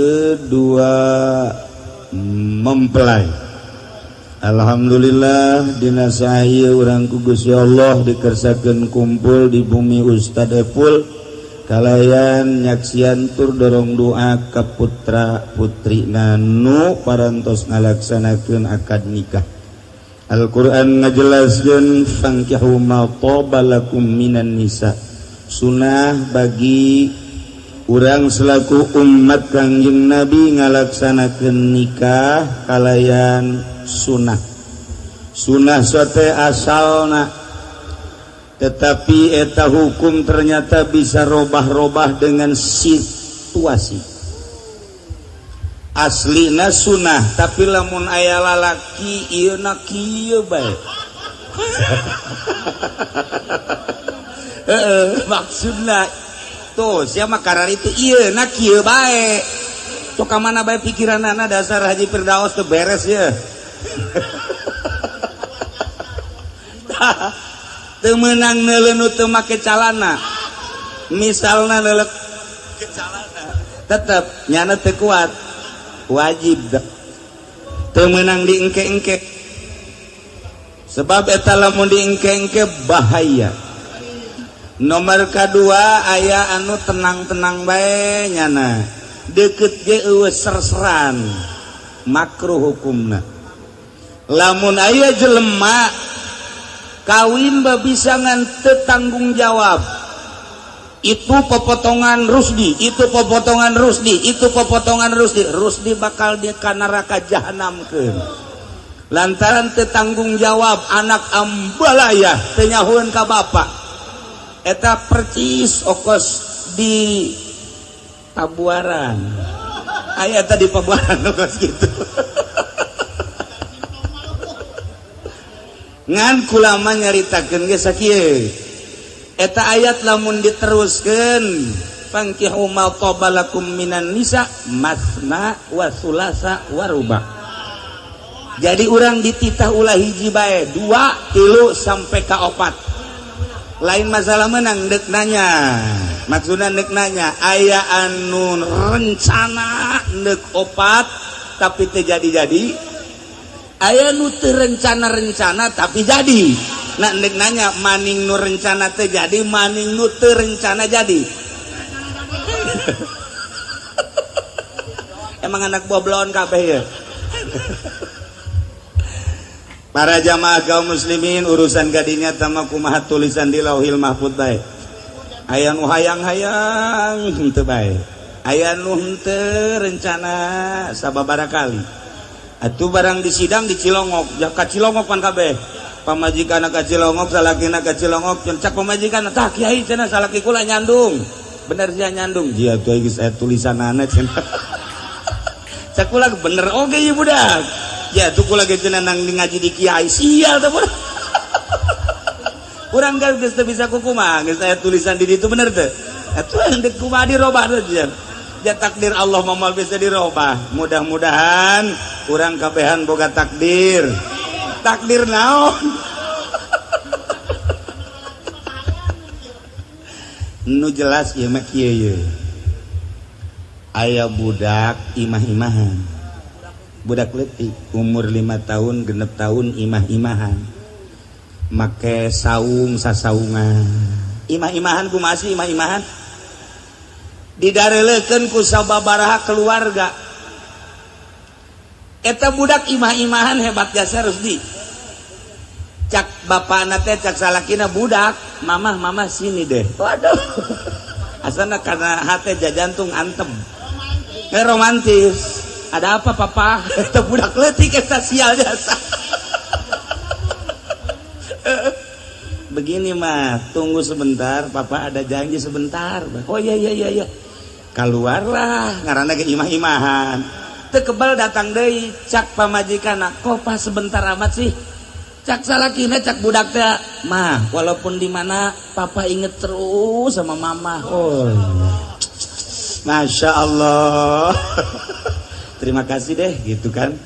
Kedua mempelai. Alhamdulillah dina saha urang ku Gusti Allah dikersakeun kumpul di bumi Ustad Epul kalayan nyaksian tur dorong doa ka putra putri nanu parantos ngalaksanakeun akad nikah. Al-Qur'an ngajelaskeun fankihu ma thaba lakum minan nisa. Sunah bagi urang selaku umat Kangjeng Nabi ngalaksanakeun nikah kalayan sunah. Sunah sote asalna, tetapi eta hukum ternyata bisa robah-robah dengan situasi. Aslina sunah, tapi lamun aya lalaki ieu na kieu bae. Heeh, maksudna tuh siapa karar itu iya nak kieu bae. Tuh ka mana bae pikiranana dasar Haji Firdaus teu beres ya. Teu meunang neuleun teu make calana. Misalna neuleuh ke calana, tetep nyana teu kuat. Wajib teu meunang diengke-engke. Sebab eta lamun diengke-engke bahaya. Nomor kedua aya anu tenang-tenang bae nyana deket ge eueuh serseran makruh hukumna. Lamun aya jelema kawin bisa ngan teu tanggung jawab, itu pepotongan Rusdi, itu pepotongan Rusdi, itu pepotongan Rusdi, Rusdi bakal di ka neraka jahanamkeun lantaran teu tanggung jawab anak ambalaya teu nyahueun ka bapak. Eta percis okos di Pabuaran. Aya tadi Pabuaran okos gitu. Ngan kulama nyaritakeun ge sakieu. Eta ayat lamun diteruskeun fankihu ma thaba lakum minan nisa masna wa sulasa wa ruba. Jadi urang dititah ulah hiji bae, 2, 3 sampai ka 4. Lain masalah menang dek nanya, maksudnya dek nanya aya anu rencana dek opat tapi terjadi-jadi, aya nu terencana-rencana tapi jadi. Nah dek nanya maning nu rencana terjadi, maning nu terencana jadi. Emang anak boblon kabeh ya. Para jamaah kaum muslimin urusan gadinya tama kumaha tulisan di Lauhil Mahfud bae. Aya nu hayang-hayang henteu bae. Aya nu henteu rencana sababaraha kali. Atuh barang di sidang di Cilongok, ka Cilongok pan kabeh. Pamajikanna ka Cilongok, salakina ka Cilongok, cak pamajikanna tah kiai cenah salaki kula nyandung. Bener sia nyandung. Jia tuh geus aya tulisanana cenah. Cak kula bener oge ieu budak. Ya tuh kula ge cenah nang ngaji di kiai sial teh budak. Urang geus teu bisa kukumaha geus aya tulisan di ditu bener teu? Atuh deuk kumaha dirobah teh sia. Ya takdir Allah moal bisa dirobah. Mudah-mudahan urang kabehan boga takdir. Takdir naon? Nu jelas ieu mah kieu ye. Aya budak imah-imahan. Budak leutik umur 5 tahun 6 tahun imah-imahan make saung sasaungan imah-imahan kumaha sih imah-imahan didareleukeun ku sababaraha keluarga. Eta budak imah-imahan hebat jasa Rusdi. Cak bapana teh cak salakina budak mamah mamah sini deh. Waduh asana karena hate jajantung antem romantis. Ada apa papa? Eta budak leutik eta sial jasa. Begini mah, tunggu sebentar, papa ada janji sebentar. Oh iya iya iya iya. Keluarlah ngaranna ge imah-imahan. Teu kebal datang deui cak pamajikanna, kok pas sebentar amat sih? Cak salakina cak budak teh, mah walaupun di mana papa inget terus sama mama. Oh. Masya Allah. Terima kasih deh gitu kan.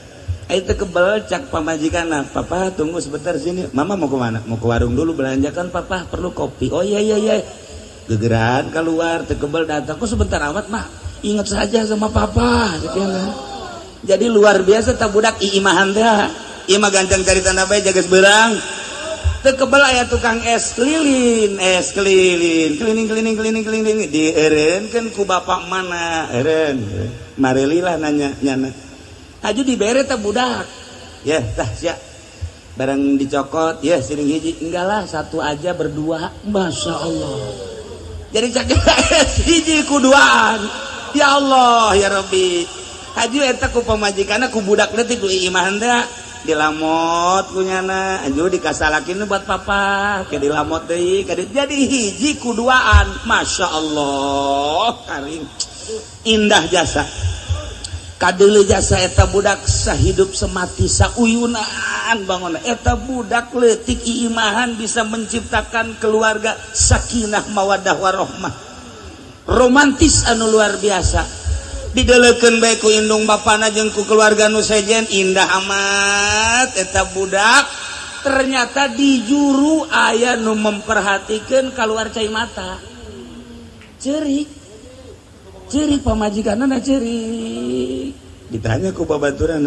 Itu kebel cak pamajikanna, papa tunggu sebentar sini. Mama mau kemana? Mau ke warung dulu belanja kan papa perlu kopi. Oh iya iya iya. Gegeran keluar, tekebel datang. Kok sebentar amat mah? Ingat saja sama papa. Jadi luar biasa tak budak iimahan teh. Ieu mah gancang caritana bae, jagas beurang. Teu kebel aya tukang es lilin, es keliling, keliling keliling keliling keliling, dieureunkeun ku bapak mana, eureun. Mareli lah nanya nyana. Haju dibere teh budak. Ya, tah sia. Barang dicokot, ya siring hiji, enggak lah, satu aja berdua. Masya Allah. Jadi cak es hiji ku duaan. Ya Allah, ya Rabbi. Haju eta ku pamajikanna, ku budak leutik ku iimahan teh dilamot kunyana, aju dikasalakin buat papa ke dilamot deui, jadi hiji ku duaan. Masya Allah, karing indah jasa, kadeuleu jasa eta budak, sahidup semati sauyunan bangun eta budak leutik iimahan, bisa menciptakan keluarga sakinah mawadah warohmah, romantis anu luar biasa. Dideleukeun bae ku indung bapana jeung ku keluarga nu sejen, indah amat eta budak. Ternyata di juru aya nu memperhatikan, keluar cai mata, cerik cerik pamajikanna cerik. Ditanya ku babaturan,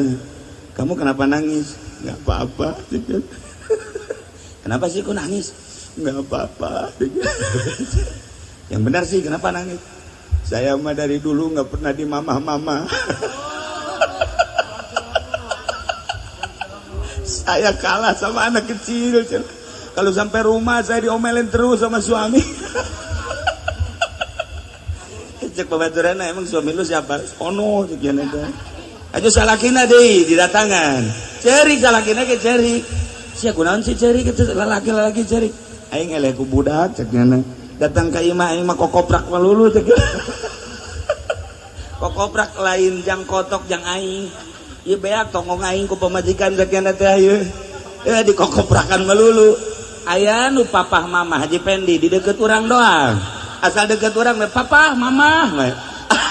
"Kamu kenapa nangis?" "Nggak apa-apa." "Kenapa sih kok nangis?" "Nggak apa-apa." "Yang benar sih, kenapa nangis?" "Saya mah dari dulu nggak pernah di mamah-mama. Saya kalah sama anak kecil. Kalau sampai rumah saya diomelin terus sama suami." Cek babaturan, "Emang suami lu siapa?" "Ono," sekian itu. Aja salakina deui didatangan. Cerik salakina ke cerik. "Sia kunaon sih cerik?" Gitu, lalaki-lalaki cerik. "Aing eleh ku budak," cek nyana. "Datang ka imah aing mah kokoprak melulu," cek. "Kokoprak lain jang kotok jang aing. Ieu beak tongong aing ku pamajikan," cek nyana teh ieu. Eh, dikokoprakan melulu. Aya nu papah mamah Haji Pendi di deket urang doang. Asal deket urang mah papah mamah.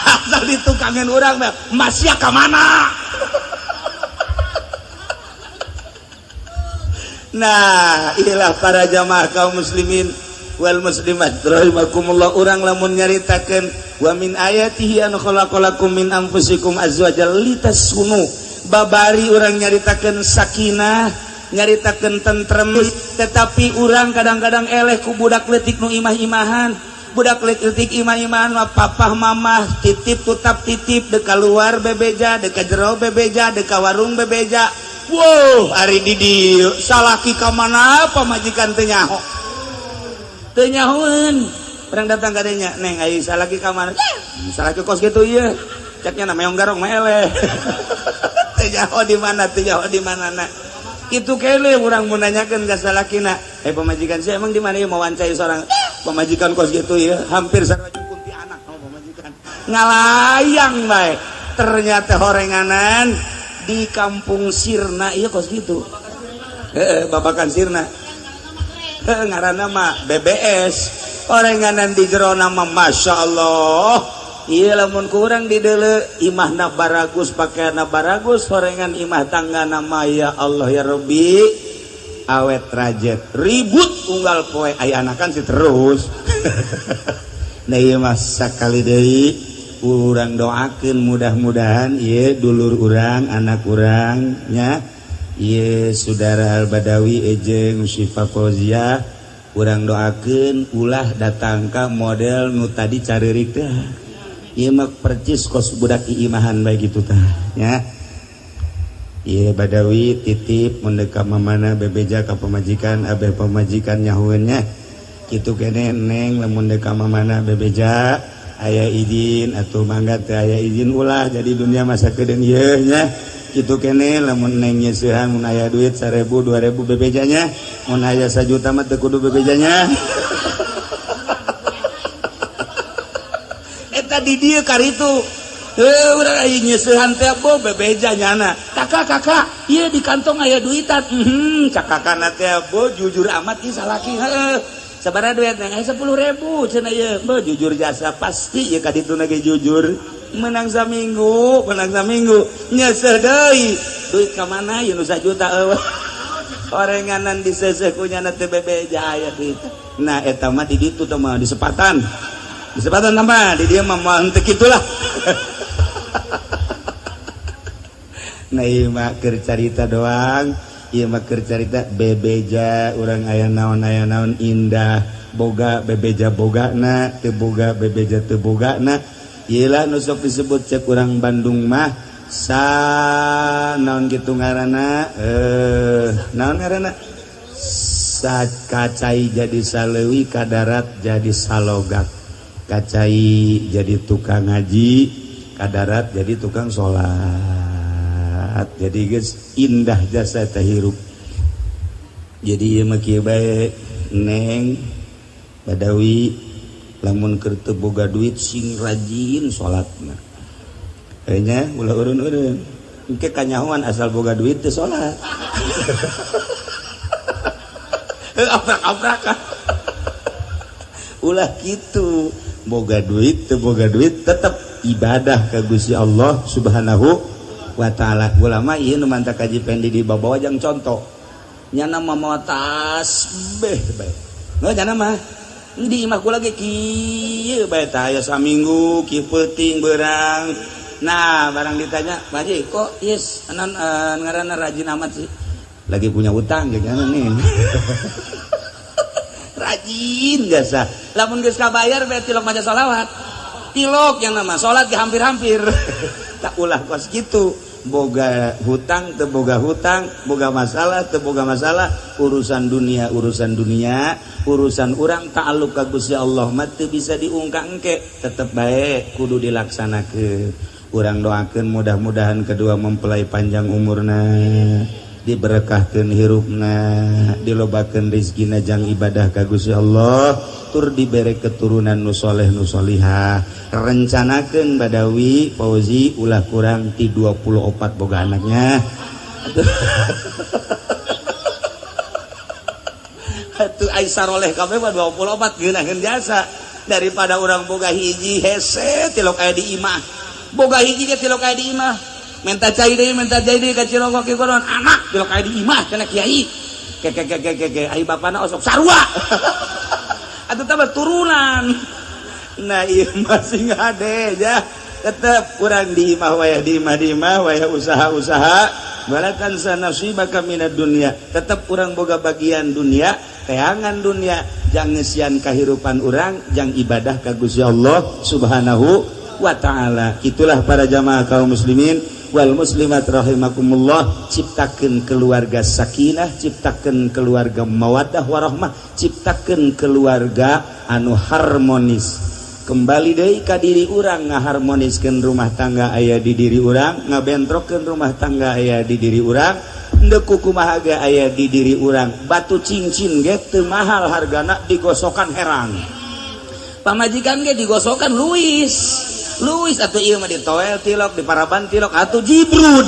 Asal ditukangan urang mah masya ka mana? Nah, inilah para jamaah kaum muslimin wal muslimat rahimakumullah, urang lamun nyaritakeun wa min ayatihi an khalaqalakum min anfusikum azwajan litaskunu, babari urang nyaritakeun sakinah, nyaritakeun tentrem, tetapi urang kadang-kadang eleh ku budak leutik nu imah-imahan. Budak leutik imah-imahan mah papah mamah titip tutap titip, dek keluar bebeja, dek jero bebeja, dek warung bebeja. Wow, ari di dieu salaki ka mana pamajikan teu nyaho, teu nyahoeun. Urang datang ka dinya, "Neng, ai salaki ka mana?" "Salaki kos kitu ieu," ceknya, "meong garong mah eleh." Teu nyaho di mana, teu nyaho di mana. Nah, itu kene urang mun nanyakeun ka salakina, "Eh, pamajikan sih emang di mana ieu?" Mawancai seorang pamajikan kos kitu ieu, hampir sarua jeung kuntianak. Oh, pamajikan ngalayang bae. Ternyata horenganan di kampung Sirna iya kos gitu. Heeh, babakan Sirna. Heeh, ngaranna mah BBS. Orenganan di jero nama, Masya Allah. Iya, lamun kurang di deule imahna baragus, pakaianna baragus, horengan imah tangga nama, ya Allah ya Rabbi, awet rajet, ribut unggal poe, aya anakan sih terus. Nah, ieu mah sakali deui urang doakeun, mudah-mudahan ieu dulur urang, anak urang nya, ieu saudara Al Badawi jeung Syifa Fauzia, urang doakeun ulah datang ka model nu tadi careurik teh. Ieu mah percis kos budak iimahan bae kitu tah nya. Ieu Badawi titip, mun deuk ka mamana bebeja ka pamajikan, abeh pamajikan nyahueun nya. Kitu kene, Neng, lamun deuk ka mamana bebeja, aya izin atau mangga, teu aya izin ulah. Jadi dunia masa kedeung ieu nya. Kitu kene, lamun Neng nyeusehan, mun aya duit 1000 2000 bebejanya, mun aya 1 juta mah teu kudu bebejanya. Eta di dieu karitu heuh urang aya nyeusehan teh bo bebeja nyana, "Kakak, kakak, ieu di kantong aya duitan." Cak kakakna teh, "Bo, jujur amat ieu salaki." "Heuh, sabaraha duit, Neng?" "10.000," cenah ieu. "Bo, jujur jasa, pasti ieu ka dituna ge jujur." Menang saminggu, menang saminggu nyeseh deui, "Duit ka mana ieu nu 1 juta?" Eueuh, orenganan diseseh ku nyana teh bebeja aya duit. Nah, eta mah di ditu teh mah di sepatan. Disebatan tambah di dia mah moal henteu kitulah. Nah ieu mah keur carita doang, ieu mah keur carita bebeja urang aya naon indah, boga bebeja bogana, teu boga bebeja teu bogana. Ieu lah nu sok disebut cek urang Bandung mah sa naon kitu ngaranna naon ngaranna kacai jadi saleuwi kadarat jadi salogak, kacai jadi tukang ngaji, kadarat jadi tukang salat. Jadi geus indah jasa teh hirup. Jadi ieu mah kieu bae Neng Badawi lamun keur teu boga duit sing rajin salatna. Nya ulah urun-urun. Engke kanyahoan asal boga duit teu salat. Aprak-aprakan. Ulah kitu, boga duit teu boga duit tetep ibadah ka Gusti Allah Subhanahu wa taala. Ulama ieu nu mantak kaji pendi di babawa jang contoh. Nyana mah mawa tasbih bae. Heuh nyana mah di imah kula ge kieu bae tah aya saminggu kieu peuting beurang. Nah, barang ditanya, "Pak Haji, kok yes anan ngaranna rajin amat sih?" Lagi punya utang gimana nih. Rajin jasa. Lamun geus kabayar bae tilok maca sholawat. Tilok yang nama salat ge hampir-hampir. Tak ulah kos kitu. Boga hutang teu boga hutang, boga masalah teu boga masalah, urusan dunia urusan urang ta'alluq ka Gusti Allah mah teu bisa diungkang engke, tetep bae kudu dilaksanakeun. Urang doakeun mudah-mudahan kedua mempelai panjang umurna, diberkahkeun hirupna, dilobakeun rezekina jang ibadah ka Gusti Allah, tur dibere keturunan nu soleh nu solihah. Rencanakeun Badawi Fauzi ulah kurang ti 24 boga anaknya. Atuh ai saroleh kabeh mah 24 geunaheun jasa daripada urang boga hiji hese tilok aya di imah. Boga hiji ge tilok aya di imah. Minta cai deui ka Cilongok kieu anak tilok aya di imah cenah kiai. Ke ai bapana osok sarua. Atuh tambah turunan. Nah ieu masih ngade ya. Tetep kurang di imah wayah di imah wayah usaha-usaha wala tansa nasibaka minad dunya. Tetep kurang boga bagian dunia, teangan dunia, jang ngeusian kahirupan urang, jang ibadah ka Gusti Allah Subhanahu wa taala. Itulah para jamaah kaum muslimin wal muslimat rahimakumullah, ciptakeun keluarga sakinah, ciptakeun keluarga mawaddah warahmah, ciptakeun keluarga anu harmonis. Kembali deui ka diri urang, ngaharmoniskeun rumah tangga aya di diri urang, ngabentrokeun rumah tangga aya di diri urang, endeu kumaha ge aya di diri urang. Batu cincin ge teu mahal hargana, digosokan herang. Pamajikan ge digosokan Luis. Luis atuh ieu mah ditoel tilok, diparaban tilok atuh jibrud.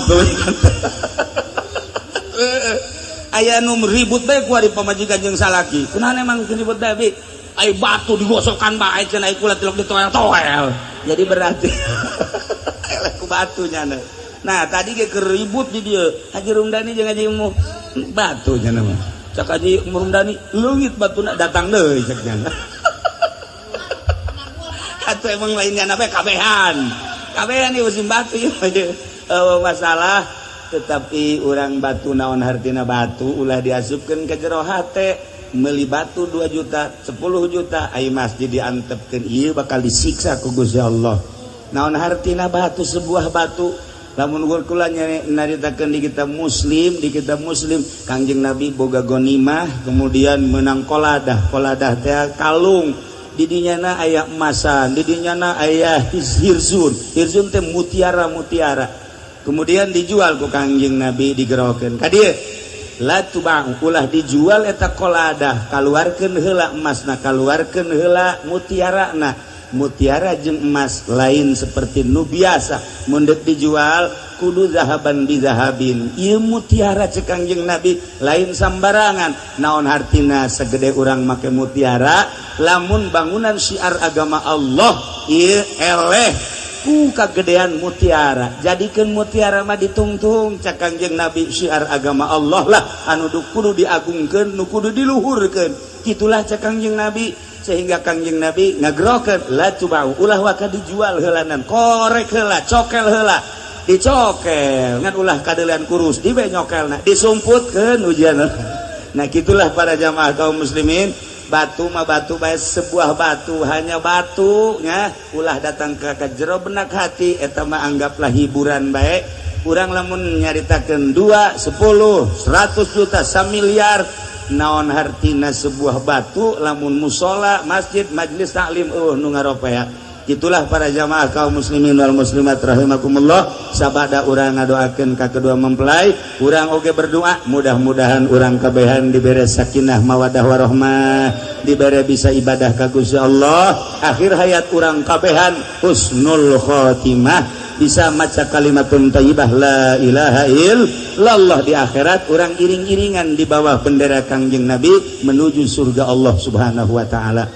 Aya nu ribut bae ku ari pamajikan jeung salaki. Kunaon emang ribut bae bi? Ai batu digosokan bae cenah ai kula tilok ditoel-toel. Jadi berarti eleh ku batu nya. Nah, tadi ge keur ribut di dieu. Haji Rumdani jeung Haji Mu batu nya mah. Cak Haji Rumdani leungit batuna datang deui cek nya. Atau emang lainnya apa kabehan. Kabehan ieu musim batu ieu masalah, tetapi urang batu naon hartina batu ulah diasupkeun ka jero hate. Meuli batu 2 juta, 10 juta ai masjid diantepkeun ieu bakal disiksa ku Gusti Allah. Naon hartina batu, sebuah batu. Lamun kula nyaritakeun di kitab Muslim, di kitab Muslim Kangjeng Nabi boga gonimah kemudian menang koladah. Koladah teh kalung. Di dinyana aya emasan, di dinyana aya hirzun. Hirzun teh mutiara-mutiara. Kemudian dijual ku Kangjeng Nabi digerokeun ka dieu. La tubang ulah dijual eta koladah, kaluarkeun heula emasna, kaluarkeun heula mutiarana. Mutiara jeung emas lain seperti nu biasa, mun deuk dijual kudu zahaban bizahabin. Ieu mutiara cek Kangjeng Nabi lain sambarangan. Naon hartina segede urang make mutiara, lamun bangunan syiar agama Allah ieu eleh ku kagedean mutiara. Jadikeun mutiara mah ditungtung cek Kangjeng Nabi, syiar agama Allah lah anu kudu diagungkeun, nu kudu diluhurkeun. Kitulah cek Kangjeng Nabi. Sehingga Kangjeng Nabi ngagerokeun la tubau ulah waka dijual heulanan, korek heula, cokel heula, dicokel ngan ulah kadeulean kurus dibe nyokelna, disumputkeun ujian. Nah gitulah para jamaah kaum muslimin, batu mah batu bae, sebuah batu hanya batunya, ulah datang ke jero benak hati, eta mah anggaplah hiburan bae. Urang lamun nyaritakeun 2, 10, 100 juta, 1 miliar, naon hartina sebuah batu lamun musola, masjid, majlis taklim nu ngaropea. Itulah para jamaah kaum muslimin wal muslimat rahimakumullah, sabada urang ngadoakeun ka kedua mempelai, urang oge berdoa mudah-mudahan urang kabehan dibere sakinah mawadah warahmah, dibere bisa ibadah ka Gusti Allah, akhir hayat urang kabehan husnul khotimah, bisa maca kalimatun thayyibah la ilaha illallah, di akhirat urang iring-iringan di bawah bendera Kangjeng Nabi menuju surga Allah Subhanahu wa taala.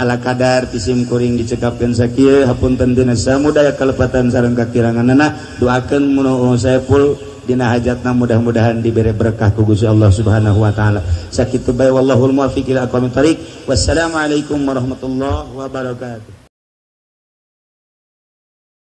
Ala kadar tisim kuring dicekapkeun sakieu, hapunten dina samudaya kalepatan sareng kakiranganana, doakeun mun Saepul dina hajatna mudah-mudahan diberi berkah ku Gusti Allah Subhanahu wa taala. Sakitu bae, wallahul muwaffiq ila aqwamit thariq. Wassalamualaikum warahmatullahi wabarakatuh.